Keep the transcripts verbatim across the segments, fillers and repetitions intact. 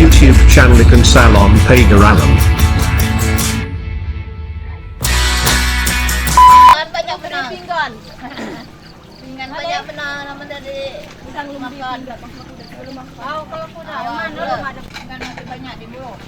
YouTube channel ikan salon pagaralan. Banyak pinggan. Pinggan banyak benar, nama tadi? Pisang lumbui makan. Pinggan. Oh, kalau kuda, mana ada pinggan masih banyak di bawah.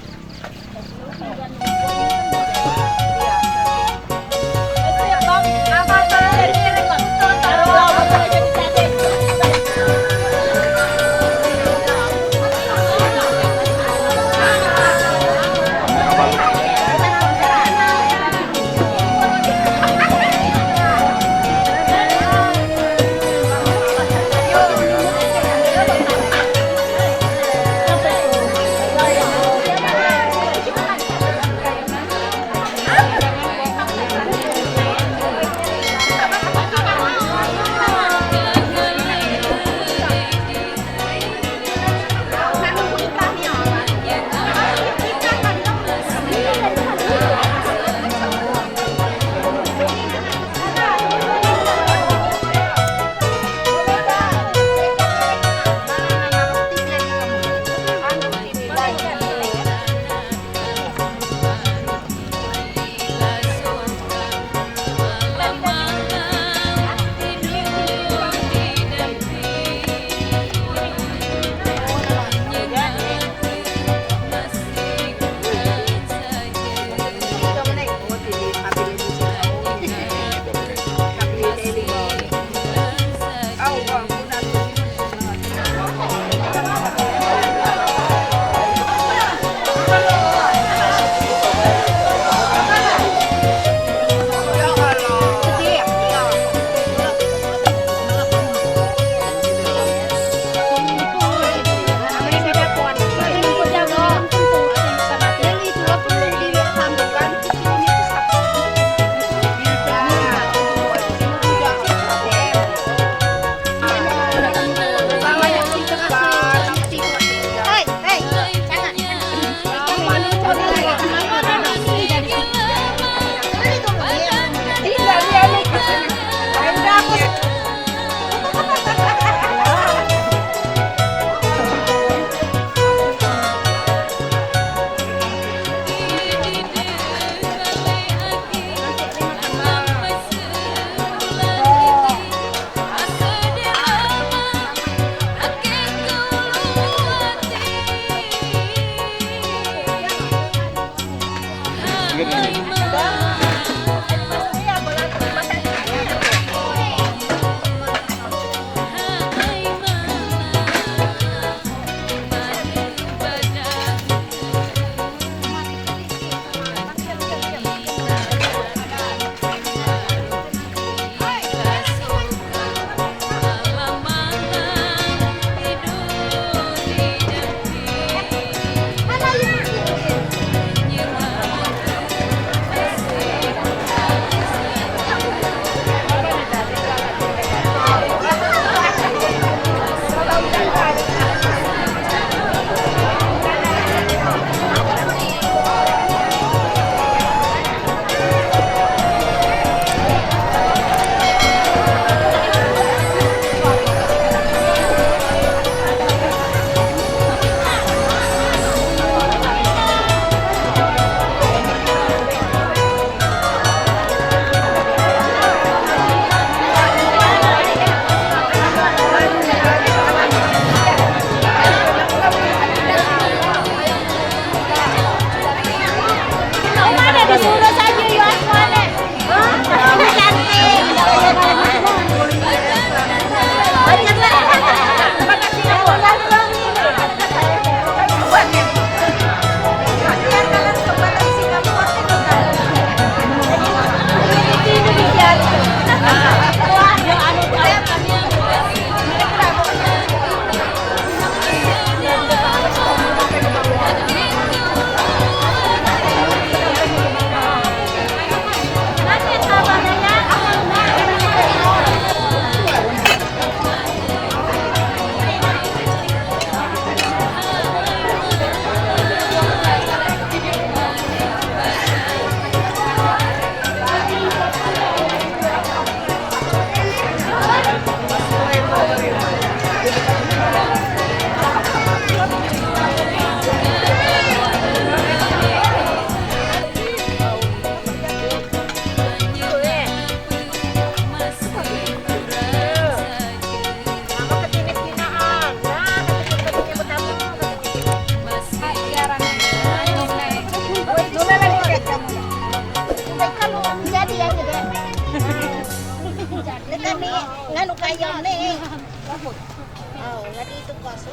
Oh, jadi itu kuasa.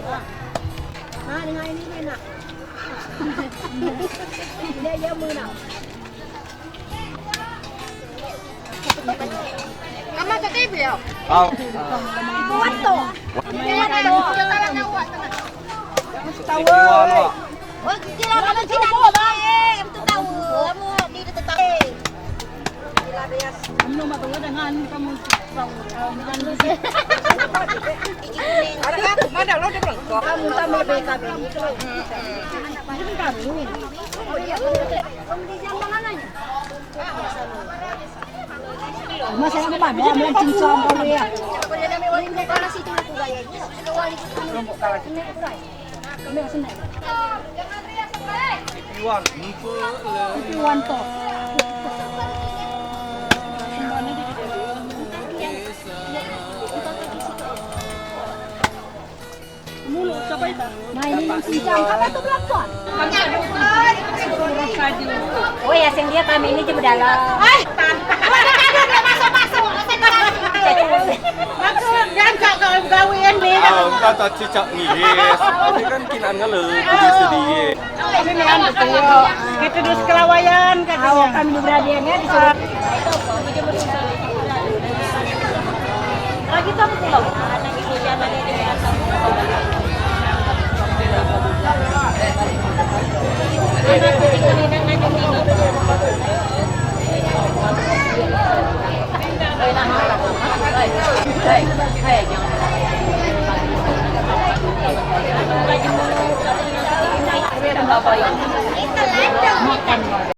Nah, dengan ini enak. Dia, dia menang. Kamu ke T V ya? Au. Kuat tu. Kuat tu. Tahu. Oh, gila, kamu gila. Eh, itu tahu. Kamu di dekat tahu. Gila, bias. Kamu mah tahu dengan kamu tahu. Ada aku, mana lo dia bilang? Kamu tambah B K B. Ini kamu. Masa yang mana? Mau cincang kamu ya? Iwan. Iwan toh. Mulu, coba itu. Nah, ini yang cincang. Apa tu belakang? Oh ya, sing dia kami ini cuma dalam. Hai, tan. Masuk, masuk. Aku jangan kau gawean ni. Ah, kata cicak ni, yes. Tapi kan kinan ngelu, sedih, sedih. Kami ni anu tu, yo. Kita dus kelawayan, katanya. Awak kami ni beradian, ya, di sana. Lagi satu pulau.